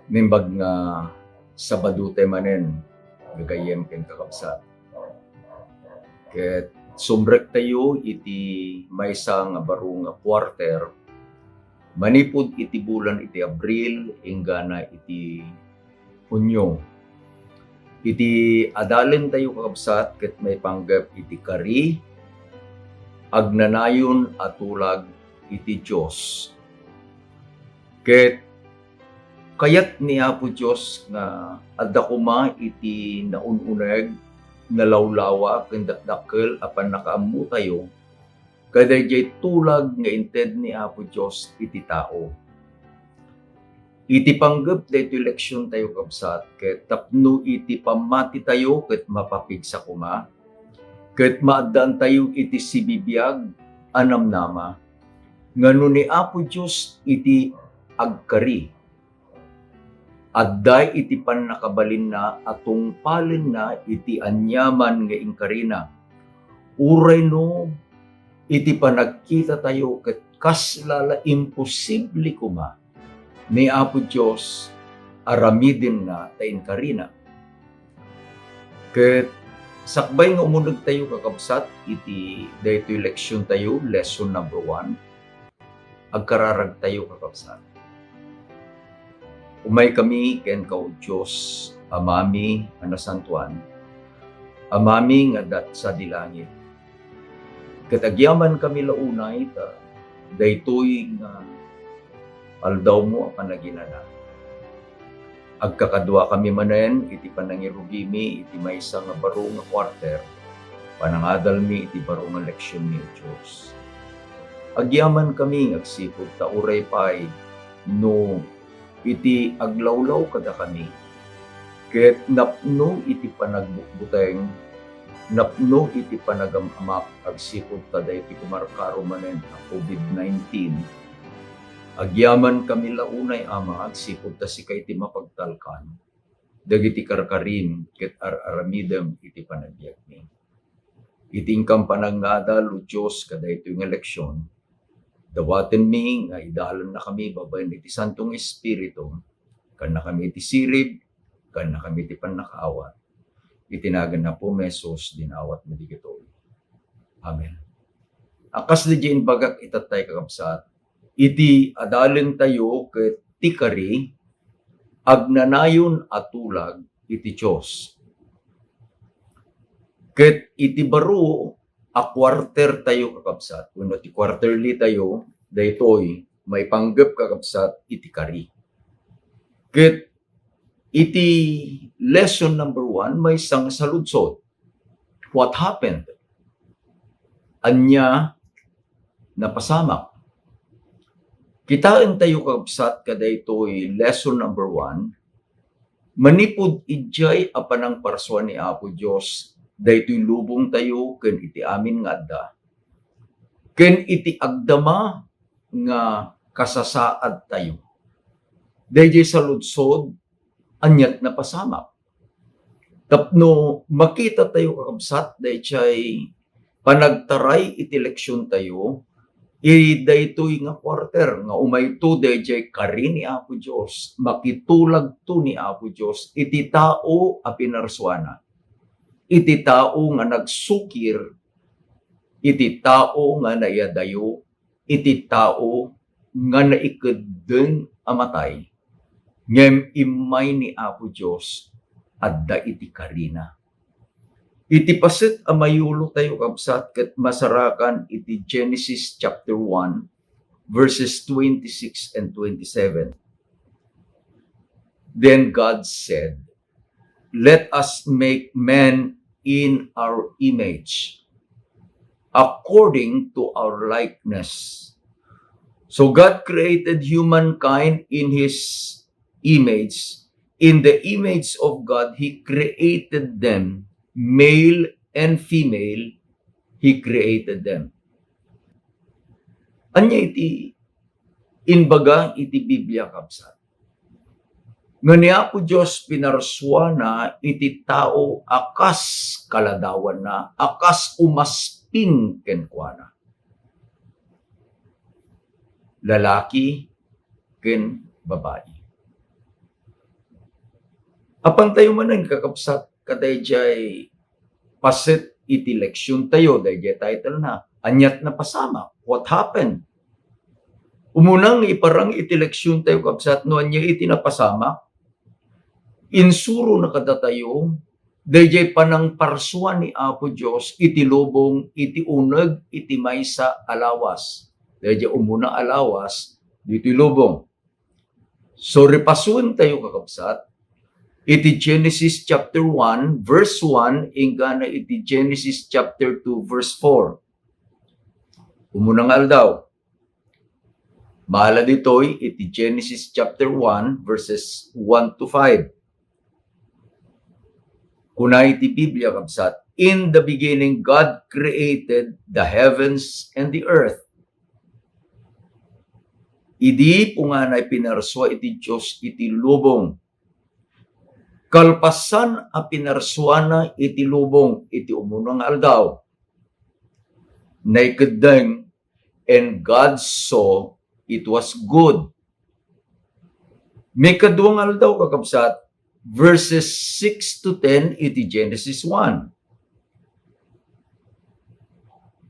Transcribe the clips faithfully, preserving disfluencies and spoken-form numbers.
Naimbag nga Sabado tayo manen, gagayyem ken kakabsat. Ket sumrektayo iti maysa nga baro nga quarter, manipud iti bulan iti Abril inggana iti Hunio. Iti adalentayo, kakabsat, ket maipanggep iti kari, agnanayon a tulag iti Dios. Ket kayat ni Apo Dios nga adda koma iti naun-uneg, nalawlawa, ken dakdakkel a pannakaammotayo kadaydiay tulag nga inted ni Apo Dios iti tao. Iti panggep daytoy leksiontayo, kabsat, ket tapno iti pammatitayo ket mapapigsa koma, ket maaddaantayo iti sibibiag a namnama nga no ni Apo Dios iti agkari, adda iti pannakabalinna a tungpalenna iti aniaman nga inkarina. Uray no iti panagkitatayo ket kasla la imposible koma ni Apo Dios aramidenna ta inkarina. Ket sakbay nga umunegtayo, kakabsat, iti daytoy leksiontayo, lesson number one, agkararagtayo, kakabsat. Umaykami kenka, O Dios, Amami a nasantoan, Amami nga adda sadi langit. Ket agyamankami la unay ta daytoy nga aldawmo a panaginana. Agkakaduakami manen iti panangirugimi iti maysa nga baro nga quarter, panangadalmi iti baro nga leksionmi, O Dios. Agyamankami nga agsipud ta uray pay no iti aglawlaw kadakami, ket napno iti panagbutbuteng, napno iti panagam-amak agsipud ta daytoy kumarkaro manen a covid nineteen. Agyamankami la unay, Ama, agsipud ta sika iti mapagtalkan dagiti karkarim ket ar-aramidem iti panagbiagmi. Iti inkam panangadal, O Dios, kadaytoy nga leksion, dawatenmi nga idalannakami babaen iti Santo nga Espiritu, kannakami iti sirib, kannakami iti pannakaawat. Iti nagan ni Apo Jesus, dinawatmi dagitoy. Amen. A kas daydiay imbagak itattay, kakabsat, iti adalentayo ket ti kari, agnanayon a tulag iti Dios. Ket iti baro a quarter tayo, kakabsat, wenno ti quarterly tayo, daytoy maipanggep, kakabsat, iti kari. Ket iti lesson number one, maysa nga saludsod. What happened? Ania napasamak? Kitaentayo, kabsat, kadaytoy lesson number one, manipud idiay a panangparsua ni Apo Dios daytoy lubongtayo ken iti amin nga adda, ken iti agdama nga kasasaadtayo. Daydiay saludsod, aniat napasamak? Tapno makitatayo, kakabsat, daydiay panagtaray iti leksiontayo, iti daytoy nga quarter nga umayto daydiay kari ni Apo Dios, makitulagto ni Apo Dios iti tao a pinarsuana, iti tao nga nagsukir, iti tao nga naiyadayo, iti tao nga naikeddeng a matay, ngem immay ni Apo Dios adda iti karina. Iti paset a mayulotayo, kabsat, ket masarakan iti Genesis chapter one, verses twenty-six and twenty-seven. Then God said, "Let us make man in our image, according to our likeness." So God created humankind in his image. In the image of God, he created them. Male and female, he created them. Ania iti imbaga iti Biblia, kabsat? Nga ni Apo Dios pinarsuana iti tao a kas kaladawanna, a kas umasping kenkuana. Lalaki ken babai. Apan tayo manen, kakabsat, kadaydiay paset iti leksiontayo, daydiay title na, Aniat Napasamak? What happened? Umuna nga iparang iti leksiontayo, kabsat, no ania iti napasamak, insurona kadatayo daydiay panangparsua ni Apo Dios iti lubong iti uneg iti maysa a lawas. Daydiay umuna a lawas ditoy lubong. So, repasuen tayo, kakabsat, iti Genesis chapter one, verse one, inggana iti Genesis chapter two, verse four. Umuna nga aldaw. Maala ditoy iti Genesis chapter one, verses one to five. Kuna iti Biblia, kabsat, "In the beginning, God created the heavens and the earth." Idi punganay pinarsua iti Dios iti lubong. Kalpasan a pinarsuana iti lubong iti umuna nga aldaw, naikeddeng, "And God saw it was good." Maikadua nga aldaw, kakabsat, verses six to ten iti Genesis one.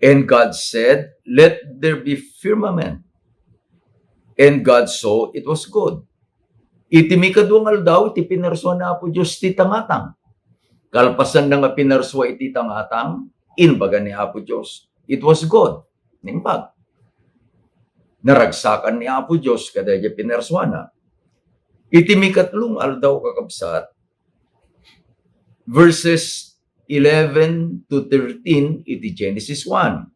"And God said, 'Let there be firmament.' And God saw it was good." Iti maikadua nga aldaw, iti pinarsua ni Apo Dios ti tangatang. Kalpasanna nga pinarsua iti tangatang, imbaga ni Apo Dios, "It was good." Naimbag. Naragsakan ni Apo Dios kadaydiay pinarsuana. Iti maikatlo nga aldaw, kakabsat, verses eleven to thirteen iti Genesis one.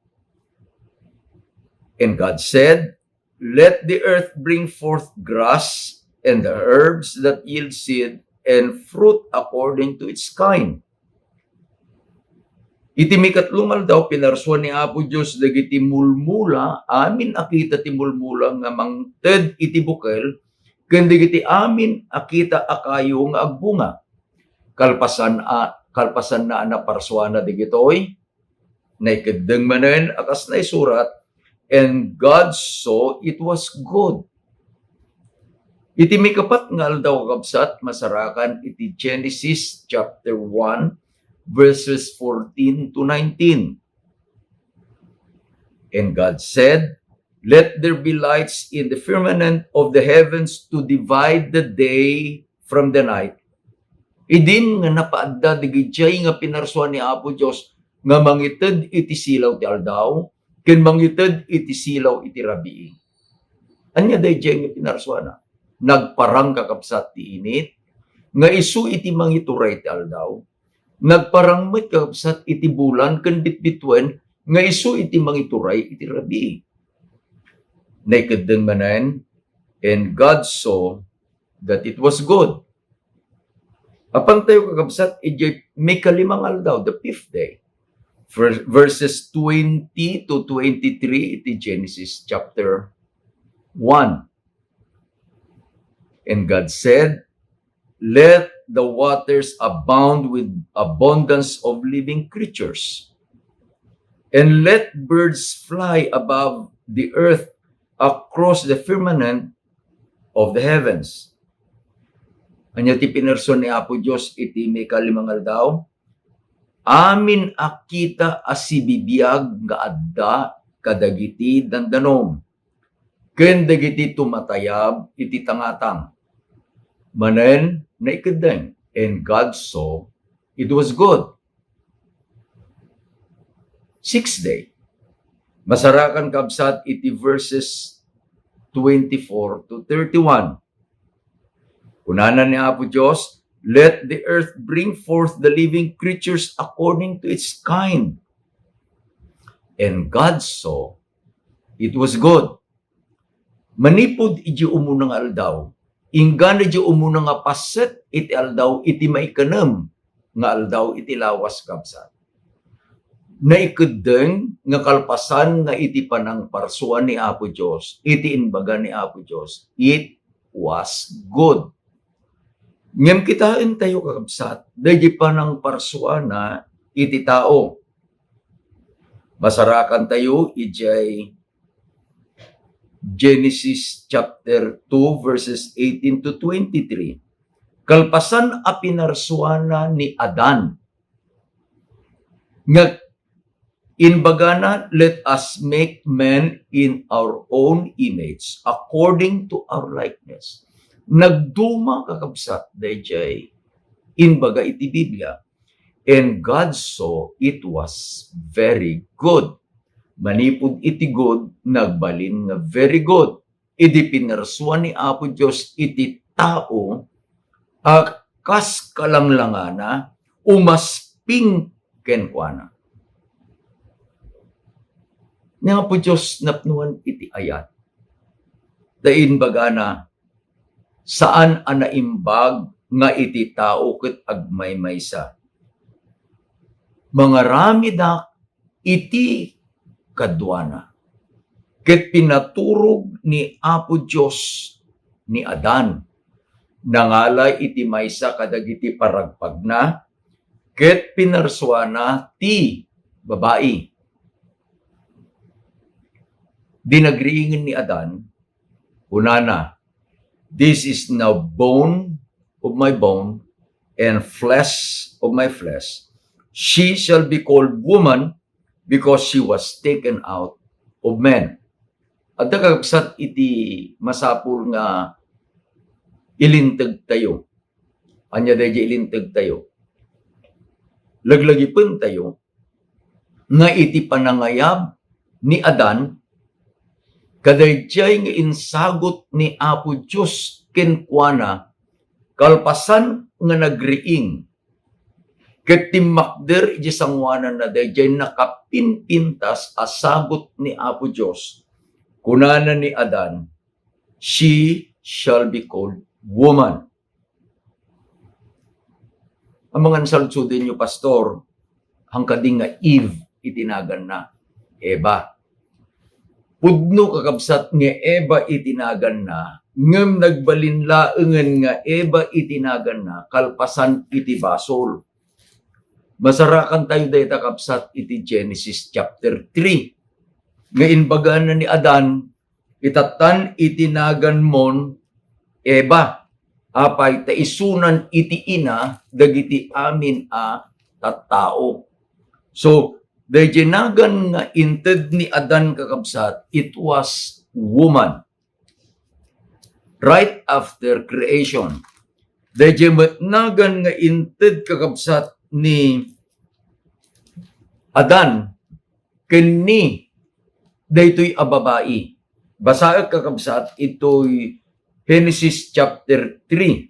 "And God said, 'Let the earth bring forth grass, and the herbs that yield seed, and fruit according to its kind.'" Iti maikatlo nga aldaw, pinarsua ni Apo Dios dagiti mulmula, amin a kita ti mulmula nga mangted iti bukel, ken dagiti amin a kita a kayo nga agbunga. Kalpasan a, kalpasanna a naparsuana dagitoy, naikeddeng manen a kas naisurat, "And God saw it was good." Iti maikapat nga aldaw, kakabsat, masarakan iti Genesis chapter one, verses fourteen to nineteen. "And God said, 'Let there be lights in the firmament of the heavens to divide the day from the night.'" Idin nga napaadda dagijay nga pinarsua ni Apo Dios nga mangited iti silaw ti aldaw ken mangited iti silaw iti rabii. Ania dayjay nga pinarsuana? Nagparang, kakabsat, ti init nga isu iti mangituray ti aldaw. Nagparang met, kakabsat, iti bulan ken bitbituen nga isu iti mangituray iti rabii. Naikeddeng manen, "And God saw that it was good." Apan tayo, kakabsat, idiay maikalimang aldaw, the fifth day. Ver-, verses twenty to twenty-three iti Genesis chapter one. "And God said, 'Let the waters abound with abundance of living creatures, and let birds fly above the earth across the firmament of the heavens.'" Ania ti pinarsuan ni Apo Dios iti maikalimang aldaw? "Amin a kita a sibibiag nga adda kadagiti dandanom ken dagiti tumatayab iti tangatang." Manen naikeddeng, "And God saw it was good." Sixth day. Masarakan, kabsat, iti verses twenty-four to thirty-one. Kunana ni Apo Dios, "Let the earth bring forth the living creatures according to its kind." And God saw it was good. Manipud iti umuna nga aldaw, inggana iti umuna nga paset iti aldaw iti maikanem nga aldaw iti lawas, kabsat, naikeddeng nga kalpasan nga iti panangparsua ni Apo Dios, iti imbaga ni Apo Dios, "It was good." Ngem kitaentayo, kakabsat, daydi panangparsuana iti tao. Masarakantayo idiay Genesis chapter two, verses eighteen to twenty-three. Kalpasan a pinarsuana ni Adan, nga inbagana, "Let us make man in our own image, according to our likeness." Nagduma, kakabsat, dayjay inbaga iti Biblia, "And God saw it was very good." Manipud iti good, nagbalin nga very good. Idi pinarsua ni Apo Dios iti tao a kas kalanglangana, umasping kenkuana. Ni Apo Dios napnuan iti ayat. Ta inbagana, saan a naimbag nga iti tao ket agmaymaysa. Mangaramidak iti kaduana. Ket pinaturog ni Apo Dios ni Adan. Nangalay iti maysa kadagiti paragpagna, ket pinarsuana ti babai. Idi nagriingen ni Adan, kunana, "This is now bone of my bone and flesh of my flesh. She shall be called woman, because she was taken out of man." Adda, kakabsat, iti masapul nga ilintedtayo. Ania daydi ilintedtayo? Laglagipentayo nga iti panangayab ni Adan, kadaydiay nga insagut ni Apo Dios kenkuana, kalpasan nga nagriing ket timmakder iti sangoananna daydiay nakapimpintas a sagut ni Apo Dios. Kunana ni Adan, "She shall be called woman." Amangan saludsodenyo, Pastor, han kadi nga Eve iti naganna, Eva. Pudno, kakabsat, nga Eva iti naganna, ngem nagbalin laengen nga Eva iti naganna kalpasan iti basol. Masarakantayo dayta, kabsat, iti Genesis chapter three, nga inbagana ni Adan, "Itattan iti naganmon Eva, apay ta isunan iti ina dagiti amin a tattao." So, daydiay nagan nga inted ni Adan, kakabsat, it was woman. Right after creation. Daydiay met nagan nga inted, kakabsat, ni Adan ken ni daytoy a babai. Basaek, kakabsat, itoy Genesis chapter three,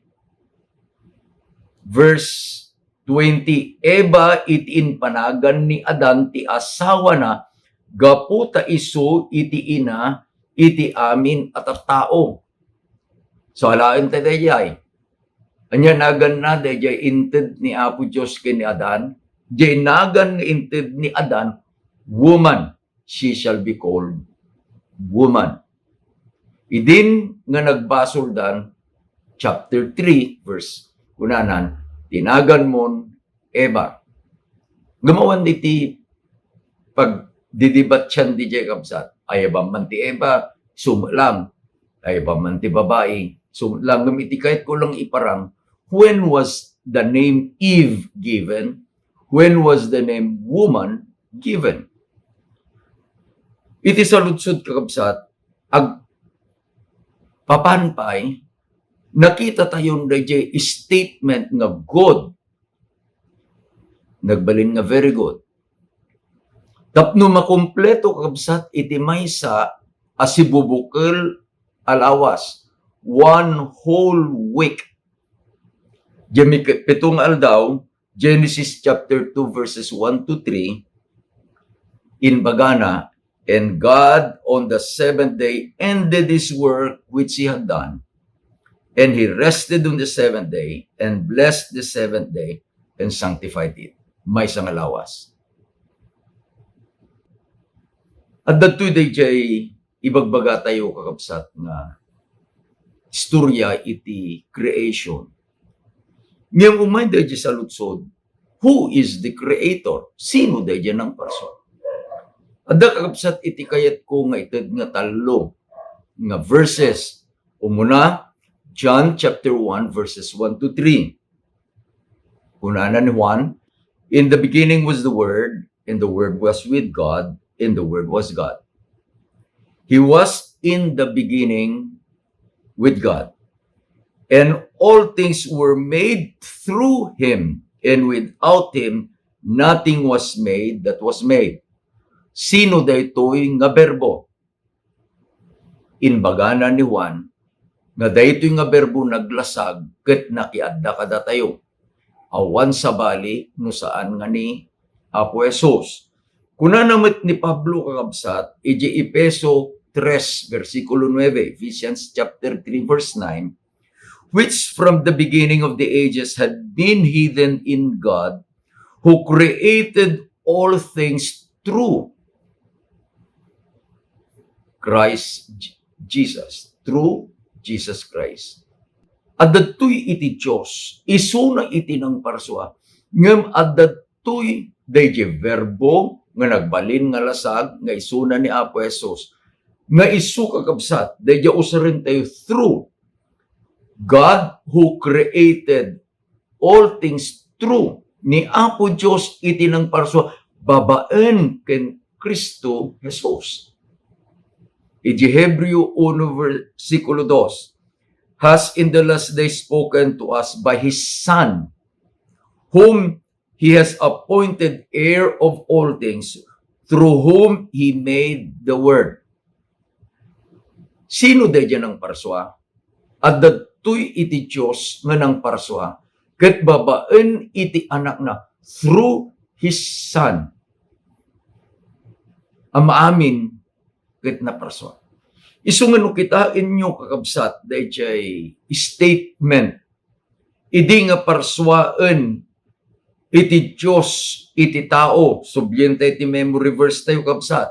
verse twenty. Eva iti impanagan ni Adan ti asawana gapu ta isu iti ina iti amin a tattao. So, alaen ta daydiay. Ania naganna daydiay inted ni Apo Dios ken ni Adan? Diay nagan nga inted ni Adan, woman. She shall be called woman. Idin nga nagbasoldan, chapter three, verse, kunanan, "Tinaganmon Eva." Gumawan iti pagdidibatyan daydiay, kabsat. Ayabam man ti Eva, isu met lang. Ayabam man ti babai, isu met lang. Ngem iti kayatko lang iparang, when was the name Eve given? When was the name woman given? Iti saludsod, kakabsat, ag-, papan pay, nakitatayon daydiay statement nga good. Nagbalin nga very good. Tapno makumpleto, kabsat, iti maysa a sibubukel a lawas, one whole week. Diay mi-, pito nga aldaw, Genesis chapter two, verses one to three, inbagana, "And God on the seventh day ended his work which he had done. And he rested on the seventh day and blessed the seventh day and sanctified it." Maysa nga lawas. Adda daytoy daydiay ibagbagatayo, kakabsat, nga istorya iti creation. Ngem umay daydiay saludsod, who is the creator? Sino daydiay nangparsua? Adda, kakabsat, iti kayatko nga ited nga tallo nga verses. Umuna, John chapter one, verses one to three. Kunana ni Juan, "In the beginning was the Word, and the Word was with God, and the Word was God. He was in the beginning with God. And all things were made through him, and without him nothing was made that was made." Sino daytoy nga Berbo? Imbagana ni Juan nga daytoy nga Berbo naglasag ket nakiadda kadatayo. Awan sabali no saan nga ni Apo Jesus. Kunana met ni Pablo, kakabsat, idiay Efeso tres, bersikulo nuebe, Ephesians chapter three, verse nine, "Which from the beginning of the ages had been hidden in God, who created all things through Christ J-, Jesus, through Jesus Christ." Adda daytoy iti Dios, isuna iti nangparsua, ngem adda daytoy daydiay Berbo nga nagbalin nga lasag nga isuna ni Apo Jesus, nga isu, kakabsat, daydiay usarentayo, through God who created all things through, ni Apo Dios iti nangparsua babaen ken Cristo Jesus. Iti Hebreo uno, bersikulo dos, "Has in the last days spoken to us by his Son, whom he has appointed heir of all things, through whom he made the world." Sino daydiay nangparsua? Adda daytoy iti Dios nga nangparsua, ket babaen iti Anakna, through his Son, a maamin ket naparsua. Isu nga no kitaenyo, kakabsat, daydiay statement, idi nga parsuaen iti Dios iti tao, sublien tayo ti memory verse tayo, kabsat.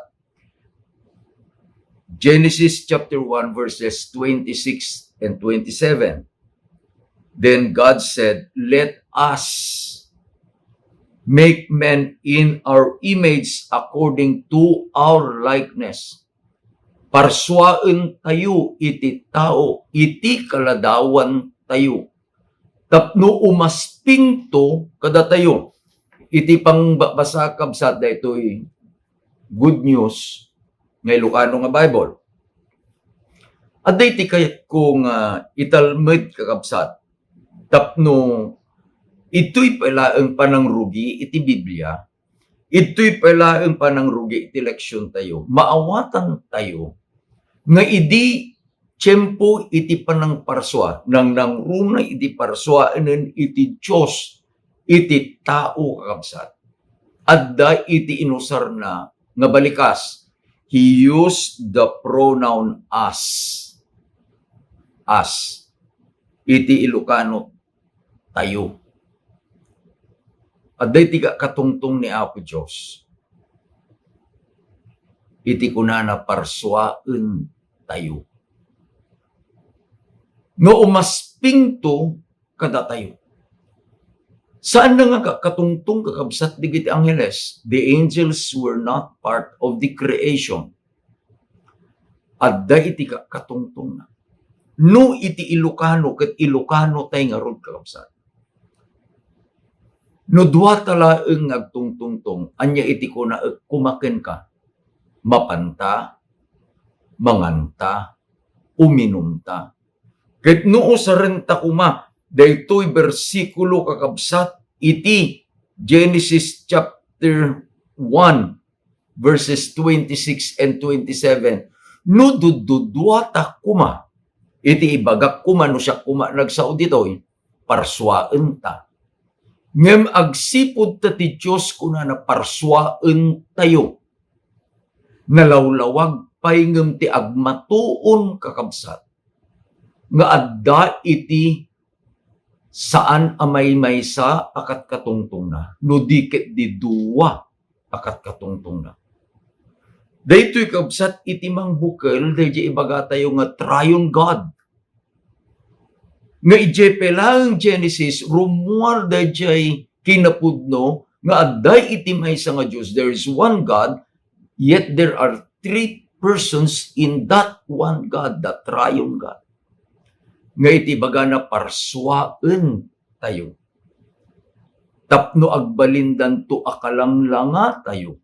Genesis chapter one, verses twenty-six and twenty-seven. Then God said, "Let us make man in our image, according to our likeness." Parsuaentayo iti tao iti kaladawantayo tapno umaspingto kadatayo. Iti pangbabasa, kabsat, daytoy good news nga Ilocano nga Bible. Adda iti kayatko nga italmed, kakabsat, tapno itoy pay laeng panangrugi iti Biblia, itoy pay laeng panangrugi iti leksiontayo. Maawatantayo nga idi tiempo iti panangparsua, nangnangruna iti parsuaenen iti Dios iti tao, kakabsat. Adda iti inusarna nga balikas. He used the pronoun "us." "Us." Iti Ilocano, "tayo." Adda iti ka-, katungtong ni Apo Dios iti kunana, "Parsuaentayo." No umaspingto kadatayo. Saan na nga ka-, katungtong, kakabsat, dagiti angheles. The angels were not part of the creation. Adda iti ka-, katungtongna. No iti Ilocano, ket Ilocano tay ngarud, kakabsat. No dua ta laeng nga agtungtungtong, ania iti kunaek koma kenka? Mapanta, manganta, uminumta. Ket no usarenta koma daytoy bersikulo, kakabsat, iti Genesis chapter one, verses twenty-six and twenty-seven, no dudduduata koma iti ibagak koma, no siak koma nagsao ditoy, parsuaenta. Ngem agsipud ta ti Dios, kunana, parsuaentayo. Nalawlawag pay ngem ti agmatuon, kakabsat, nga adda iti saan a maymaysa a katkatungtongna, no di ket di dua a katkatungtongna. Daytoy, kabsat, iti mangbukel daydiay ibagatayo nga triune God. Nga idiay pay laeng Genesis, rummuar daydiay kinapudno nga adda iti maysa nga Dios. There is one God, yet there are three persons in that one God, the triune God. nga iti ibagana parsuaentayo tapno agbalindanto a kalanglangatayo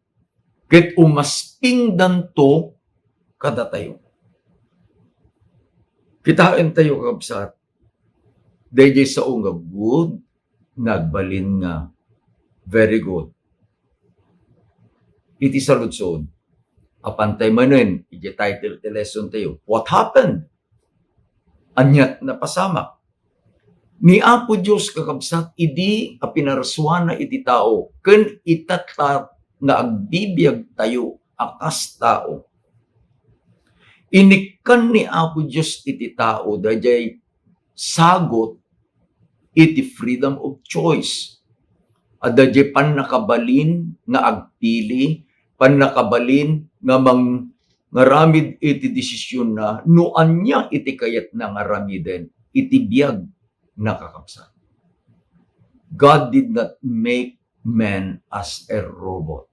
ket umaspingdanto kadatayo. Kitaentayo, kakabsat, daydiay sao nga good, nagbalin nga very good. Iti saludsod, apantay manen iti title ti lesson tayo, what happened? Ania ti napasamak? Ni Apo Dios, kakabsat, idi a pinarsuana iti tao ken itatta nga agbibiag tayo a kas tao. Inikkan ni Apo Dios iti tao daydiay sagut iti freedom of choice. Adda diay pannakabalin nga agpili, pannakabalin nga mang-, ngaramid iti desisionna no ania iti kayatna nga aramiden iti biag, nakakabsat. God did not make man as a robot.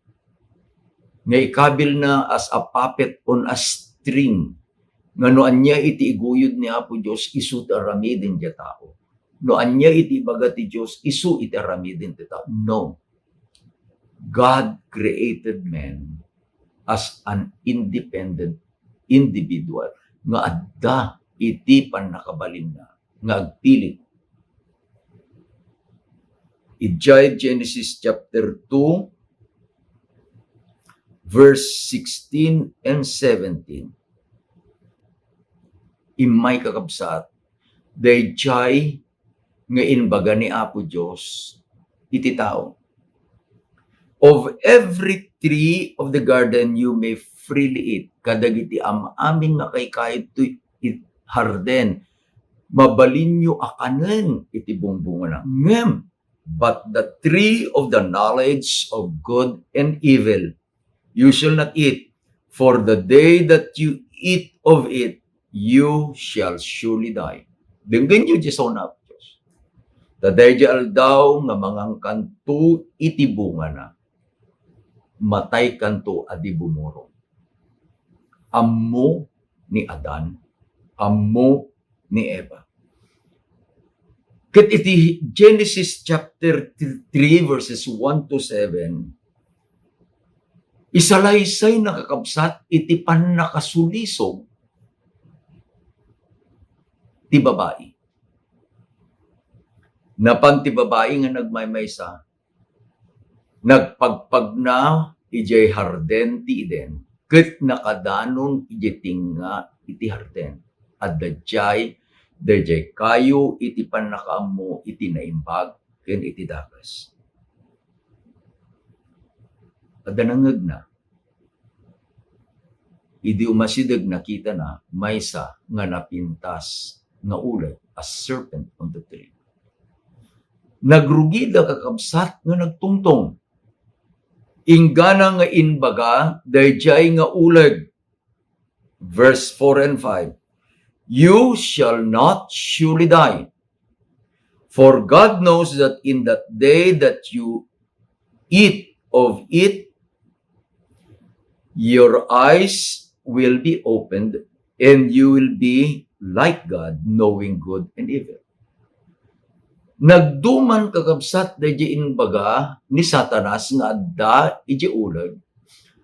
Nga ikabilna as a puppet on a string. Nga no ania iti iguyod ni Apo Dios, isu ti aramiden ti tao. No ania iti ibaga ti Dios, isu iti aramiden ti tao. No. God created man as an independent individual nga adda iti pannakabalinna nga agpili. Idiay Genesis chapter two, verse sixteen and seventeen. Immay, kakabsat, daydiay nga imbaga ni Apo Dios iti tao, "Of every tree of the garden you may freely eat." Kadagiti am-amin nga kaykayto iti hardin, mabalinyo a kanen iti bungbungana. Ngem, but the tree of the knowledge of good and evil, you shall not eat, for the day that you eat of it, you shall surely die. Denggenyo ti sao ni Apo Dios. Ta daydiay aldaw nga mangankanto iti bungana, mataykanto a di bumurong. Ammo ni Adan, ammo ni Eva. Ket iti Genesis chapter three, verses one to seven, isalaysay, nakakabsat, iti pannakasulisog ti babai. Napan ti babai nga nagmaymaysa, nagpagpagna idiay hardin ti Eden, ket nakadanon idiay tengnga iti hardin. Adda diay daydiay kayo iti pannakaammo iti naimbag ken iti dakes. Adda nangngegna. Idi umasideg, nakitana maysa nga napintas nga uleg, a serpent on the tree. Nagrugida, kakabsat, nga nagtungtong. Inggana nga imbaga daydiay nga uleg. Verse four and five, "You shall not surely die. For God knows that in that day that you eat of it, your eyes will be opened, and you will be like God, knowing good and evil." Nagduman, kakabsat, daydiay imbaga ni Satanas nga adda idiay uleg,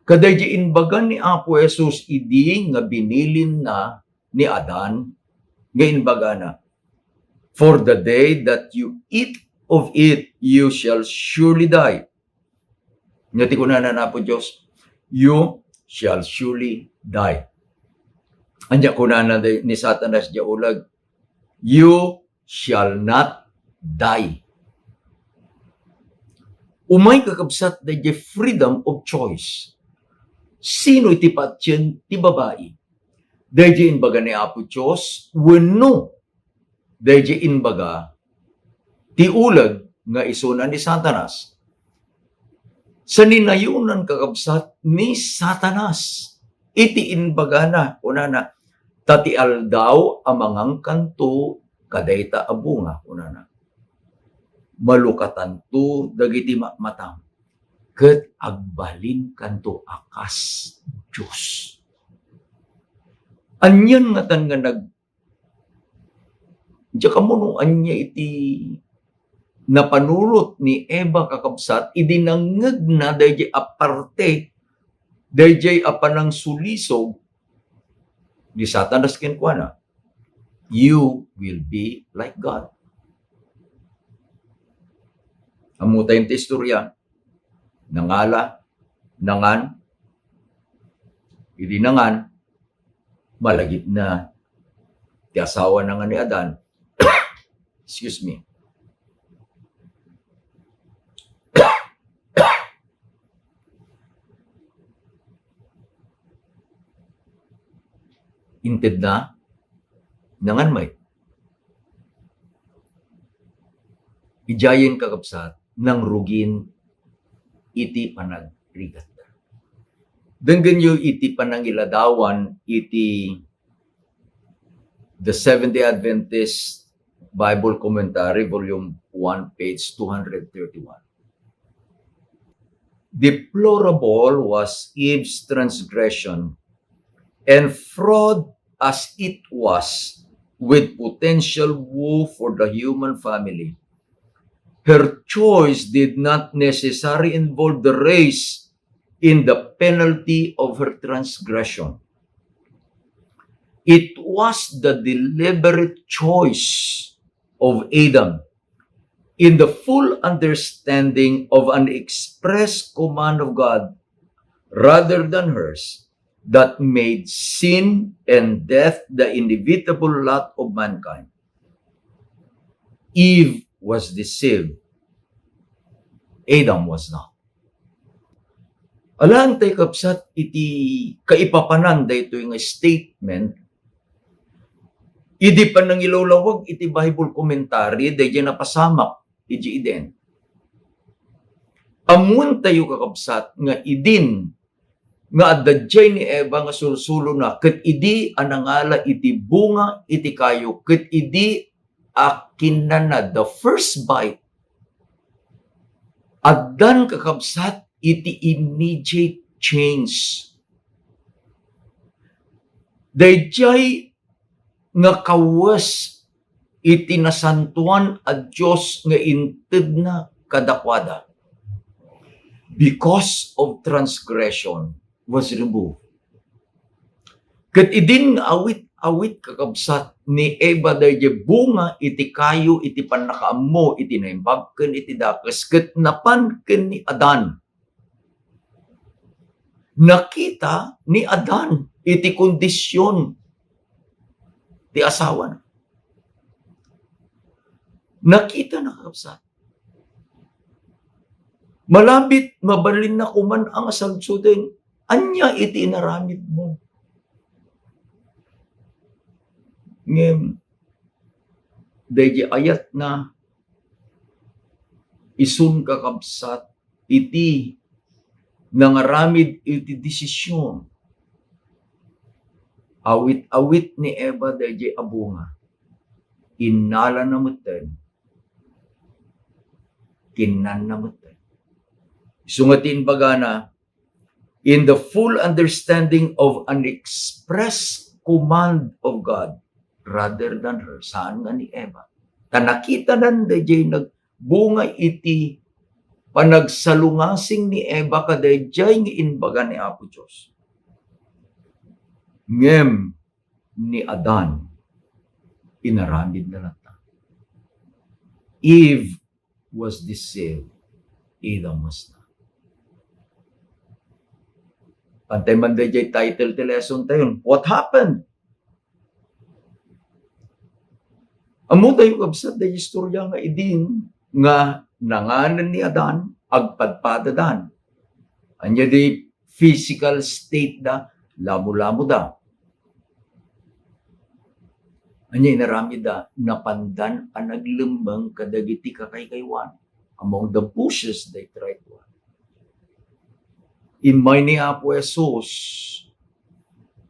kadaydiay imbaga ni Apo Jesus idi nga binilinna ni Adan, nga imbagana, "For the day that you eat of it, you shall surely die." Nga ti kunana ni Apo Dios, "You shall surely die." Ania kunana di-, ni Satanas diay uleg, "You shall not die." Umay, kakabsat, daydiay freedom of choice. Sino iti patien ti babai? Daydiay imbaga ni Apo Dios wenno daydiay imbaga ti uleg nga isuna ni Satanas? Saninayonan, kakabsat, ni Satanas iti imbagana, kunana, "Ta ti aldaw a mangankanto kadayta a bunga," kunana, "malukatanto dagiti matmatam, ket agbalinkanto a kas Dios." Anian ngatan nga nag-, Diak ammo no ania iti napanunot ni Eva, kakabsat, idi nangngegna daydiay a parte, daydiay a panangsulisog ni Satanas kenkuana, "You will be like God." Ammotayo ti istorya. Nangala, nangan. Idi nangan, malagipna ti asawana nga ni Adan. Excuse me. Intedna, nangan met. Idiayen, kakabsat, nangrugin iti panagrigatda. Denggenyo iti panangiladawan iti The Seventh-day Adventist Bible Commentary, Volume one, page two hundred thirty-one. Deplorable was Eve's transgression, and fraught as it was with potential woe for the human family, her choice did not necessarily involve the race in the penalty of her transgression. It was the deliberate choice of Adam in the full understanding of an express command of God rather than hers that made sin and death the inevitable lot of mankind. Eve was deceived. Adam was not. Alaen tay, kabsat, iti kaipapanan daytoy nga statement, idi panangilawlawag iti Bible commentary, daydiay napasamak iti Eden. Ammoentayo, kakabsat, nga idin nga adda diay ni Eva nga sursulona, ket idi a nangala iti bunga iti kayo, ket idi a kinnana, the first bite, addan, kakabsat, iti immediate change. Daydiay nga kawes iti nasantoan a Dios nga intedna kadakuada. Because of transgression was removed. Ket idin nga awit-awit, kakabsat, ni Eva daydiay bunga iti kayo iti pannakaammo iti naimbag ken iti dakes, ket napan ken ni Adan. Nakita ni Adan iti kondision ti asawana. Nakitana, kakabsat. Malabit, mabalinna koman a nga salsuden. Ania iti inaramidmo? Ngem, daydi ayatna, isun, kakabsat, iti nangaramid iti desisyon. Awit-awit ni Eva daydi a bunga. Innalana metten. Kinnanna metten. Isu nga ti imbagana, in the full understanding of an express command of God rather than her, saan nga ni Eva. Ta nakitanan daydiay nagbunga iti panagsalungasing ni Eva kadaydiay nga imbaga ni Apo Dios. Ngem ni Adan, inaramidna latta. Eve was deceived, Adam was not. Pantay man daydiay title ti lesson tayon, What Happened? Ammotayo, kabsat, daydiay istorya nga idin nga nanganen ni Adan, agpadpadadan. Ania di physical state da, lamo-lamoda. Ania inaramidda? Napandan a naglemmeng kadagiti kakaykaywan. Among the bushes they tried one. Immay ni Apo Jesus,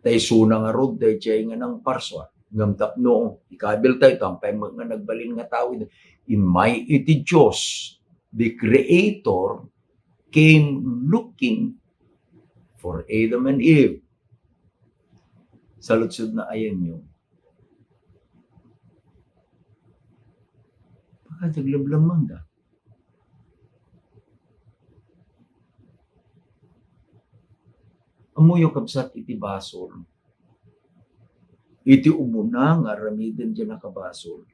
ta isuna ngarud daydiay nga nangparsua. Ngem tapno ikabiltayo, ta apay met nga nagbalin nga tao, immay iti Dios, the Creator came looking for Adam and Eve. Saludsodna, ayanyo. Ket aglemmengda. Ammoyo, kabsat, iti basol. Iti umuna nga aramiden diay nakabasol,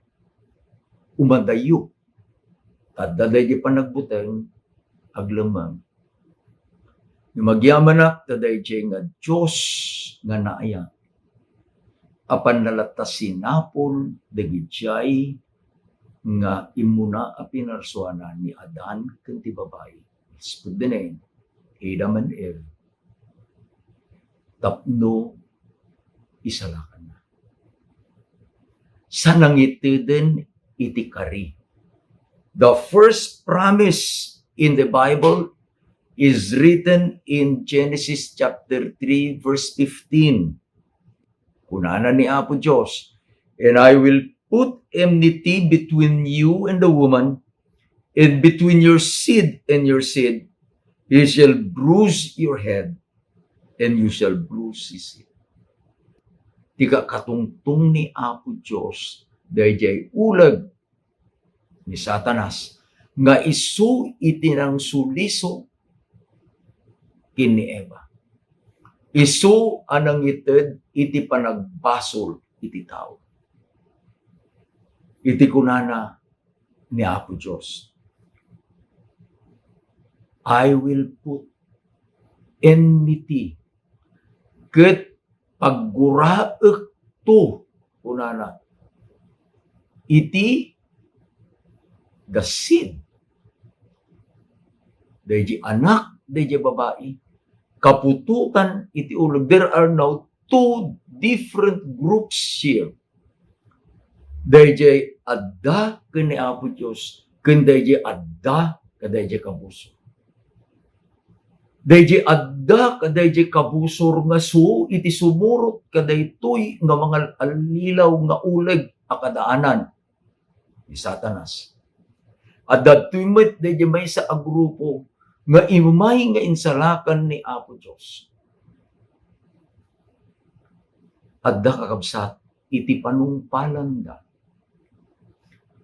umadayo. Adda daydi panagbuteng, aglemmeng. Ngem agyamanak ta daydiay nga Dios nga naayat, apanna latta sinapul dagidiay nga immuna a pinarsuana ni Adan ken ti babai. Let's put the name, Adam and Eve. Tapno isalakanna. Sa nangiteden iti kari. The first promise in the Bible is written in Genesis chapter three, verse fifteen. Kunana ni Apo Dios, "And I will put enmity between you and the woman, and between your seed and your seed. He shall bruise your head, and you shall bruise his heel." Ti kakatungtong ni Apo Dios daydiay uleg ni Satanas nga isu iti nangsuliso ken ni Eva. Isu a nangited iti panagbasol iti tao. Iti kunana ni Apo Dios, "I will put enmity," ket pagguraekto, kunana, iti the seed, daydi anak, daydi babai, kaputotan iti uleg. There are now two different groups here. Daydiay adda ken ni Apo Dios, ken daydiay adda kadaydiay kabusor. Daydiay adda kadaydiay kabusor nga su iti sumurot kadaytoy nga mangal-allilaw nga uleg a kadaanan ni Satanas. Adda daytoy met daydiay maysa a grupo nga immay nga insalakan ni Apo Dios. Adda, kakabsat, iti panungpalanda,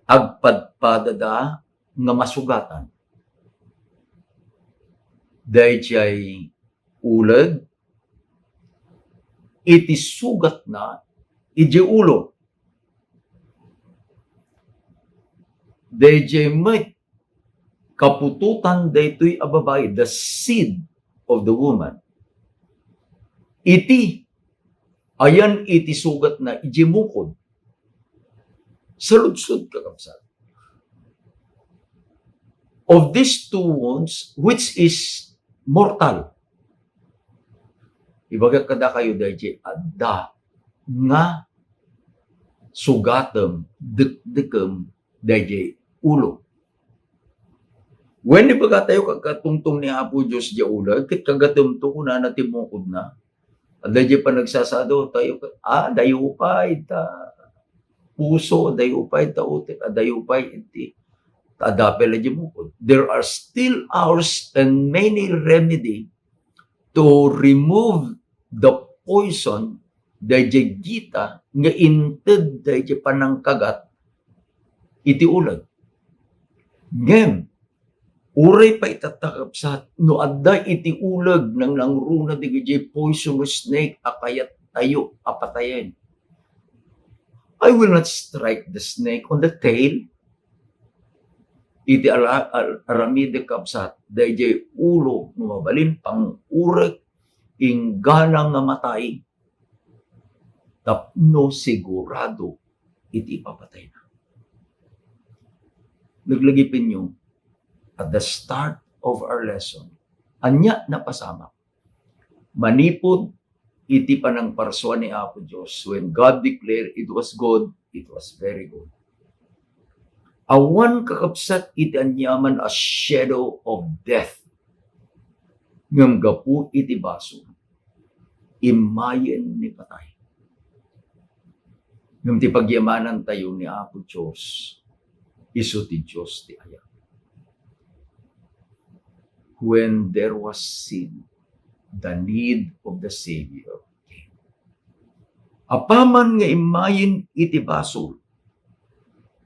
agpadpadada nga masugatan. Daydiay uleg iti sugatna idiay ulo. Daydiay met kaputotan daytoy a babai, the seed of the woman. Iti, ayan iti sugatna idiay mukod. Saludsod, kakabsat. Of these two wounds, which is mortal? Ibagak kadakayo, daydiay adda nga sugatem, dekdekem, daydiay ulo. Wen ibagatayo, kakatungtong ni Apo Dios diay uleg, ket kagatemto, kunana ti mukodna. Adda diay panagsasado tayo, ah, adayo pay ta puso, adayo pay ta utek, adayo pay iti, ta adda pay la diay mukod. There are still hours and many remedy to remove the poison daydiay gita nga inted daydiay panangkagat iti uleg. Ngem, uray pay ita, kakabsat, no adda iti uleg nangnangruna dagiti poisonous snake a kayattayo a patayen, I will not strike the snake on the tail. Iti ala-, al-, aramidek, kabsat, daydiay ulo no mabalin pangurek, inggana nga matay tapno sigurado iti ipapatayna. Laglagipenyo, at the start of our lesson, ania napasamak? Manipud iti panangparsua ni Apo Dios, when God declared it was good, it was very good. Awan, kakabsat, iti aniaman a shadow of death. Ngem gapu iti basol, immayen ni patay. Ngem ti pagyamanantayo ni Apo Dios, isu ti Dios ti ayat. When there was sin, the need of the Savior came. Apaman nga immayen iti basol,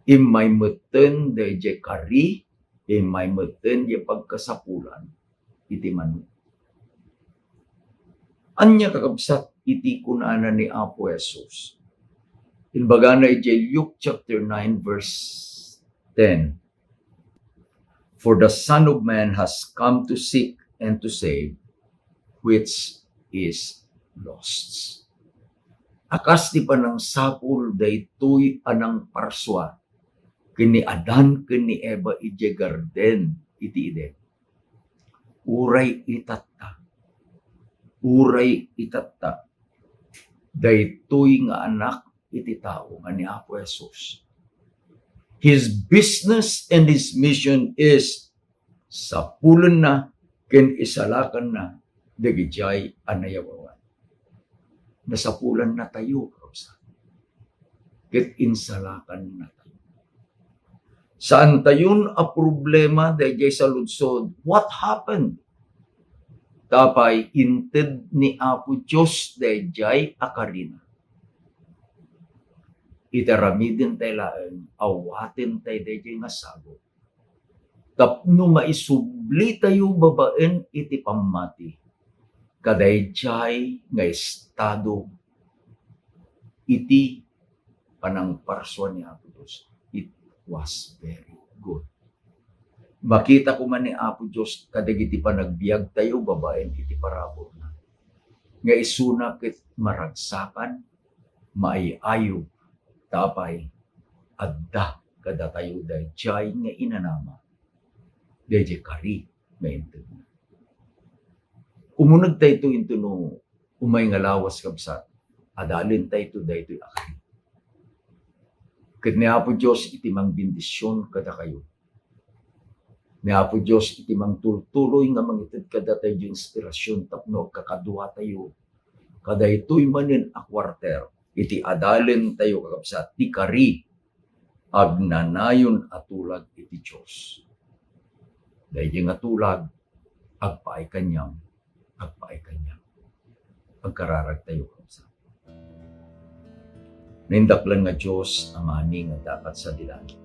Immay metten daydiay kari, immay metten diay pagkasapulan iti manok. Ania, kakabsat, iti kunana ni Apo Jesus? Imbagana idiay Luke chapter nine, verse ten, "For the Son of Man has come to seek and to save which is lost." A kas ti panangsapul daytoy a nangparsua ken ni Adan ken ni Eva idiay garden iti Eden. Uray itatta, uray itatta, daytoy nga Anak iti tao nga ni Apo Jesus, his business and his mission is sapulenna ken isalakanna dagidiay a nayawawan. Nasapulannatayo, kakabsat, ket insalakannatayo. Saantayon a problema daydiay saludsod, "What happened?" Tapay inted ni Apo Dios daydiay a karina. Iti aramidentay laeng, awatentay daydiay nga sagut tapno maisublitayo babaen iti pammati kadaydiay nga estado iti panangparsua ni Apo Dios. It was very good. Makita koma ni Apo Dios kadagiti panagbiagtayo babaen iti parabolna nga isuna ket maragsakan, maay-ayo, tapay adda kadatayo daydiay nga inanama, daydiay kari nga intedna. Umunegtayto intono umay nga lawas, kabsat, adalentayto daytoy a kari. Ket ni Apo Dios iti mangbendision kadakayo. Ni Apo Dios iti mangtultuloy nga mangited kadatayo ti inspirasyon tapno agkakaduatayo kadaytoy manen a kuarter iti adalentayo, kakabsat, ti kari agnanayon a tulag iti Dios. Daydiay nga tulag, agpaay kaniam, agpaay kaniam. Agkararagtayo, kakabsat. Naindaklan nga Dios, Amami nga adda sadi langit.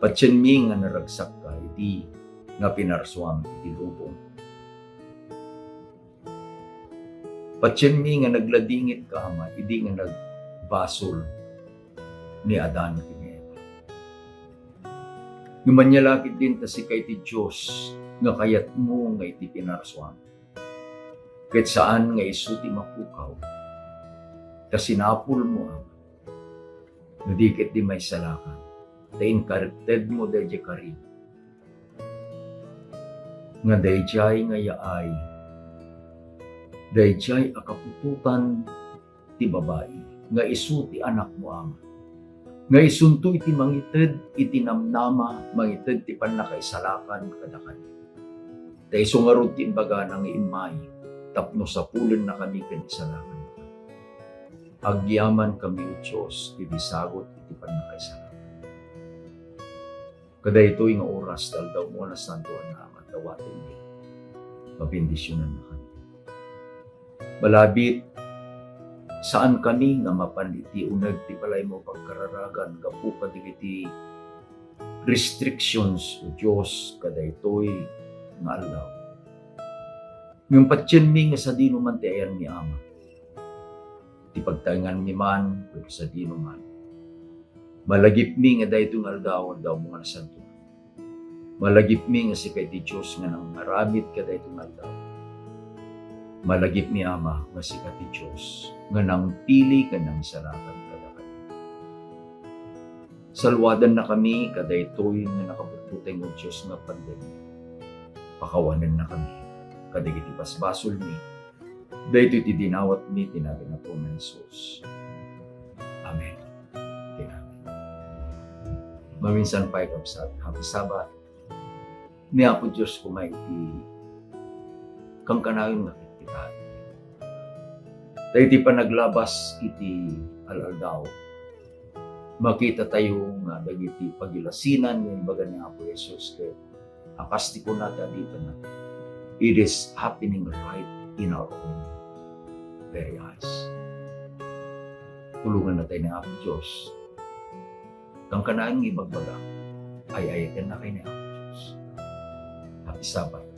Patienmi nga naragsakka idi nga pinarsuam iti lubong. Patienmi nga nagladingitka, Ama, idi nga nagbasol ni Adan ken ni Eva. Ngem ania la ketdin ta sika iti Dios nga kayatmo nga iti pinarsuam. Ket saan nga isu ti mapukaw, ta sinapulmo, Ama, no di ketdi maisalakan, ta inkaritedmo daydiay kari nga daydiay nga yaay, daydiay a kaputotan ti babai, nga isu ti Anakmo, Ama, nga isunto iti mangited iti namnama, mangited ti pannakaisalakan kadakami. Ta isu ngarud ti imbagana nga immay tapno sapulennakami ken isalakannakami. Agyamankami, O Dios, iti sagut iti pannakaisalakan. Kadaytoy nga oras ti aldawmo a nasantoan, Ama, dawatenmi. Pabendisionannakami. Malabit, saankami nga mapan iti uneg ti balaymo a pagkararagan gapu kadagiti restrictions, O Dios, kadaytoy nga aldaw. Ngem patienmi nga sadino man ti ayanmi, Ama. Ti pagtaenganmi man, wenno sadino man. Malagipmi nga daytoy nga aldaw, aldawmo nga nasantoan. Malagipmi nga sika iti Dios nga nangaramid kadaytoy nga aldaw. Malagipmi, Ama, nga sika ti Dios nga nangpili ken nangisalakan kadakami. Saluadannakami kadaytoy nga nakabutbuteng, O Dios, nga pandemia. Pakawanennakami kadagiti basbasolmi. Daytoy ti dinawatmi iti nagan ni Apo Jesus. Amen. Amen. Maminsan pay, kabsat, happy Sabbath. Ni Apo Dios koma iti kankanayon nga kitkitaen. Ta iti panaglabas iti al-aldaw, makitatayo nga dagiti pagilasinan nga imbaga ni Apo Jesus ket a kas ti kuna ti adipenna, it is happening right in our own very eyes. Tulongannatay ni Apo Dios. Kankanayon nga ibagbaga, ay-ayatennakay ni Apo Dios. Happy Sabbath.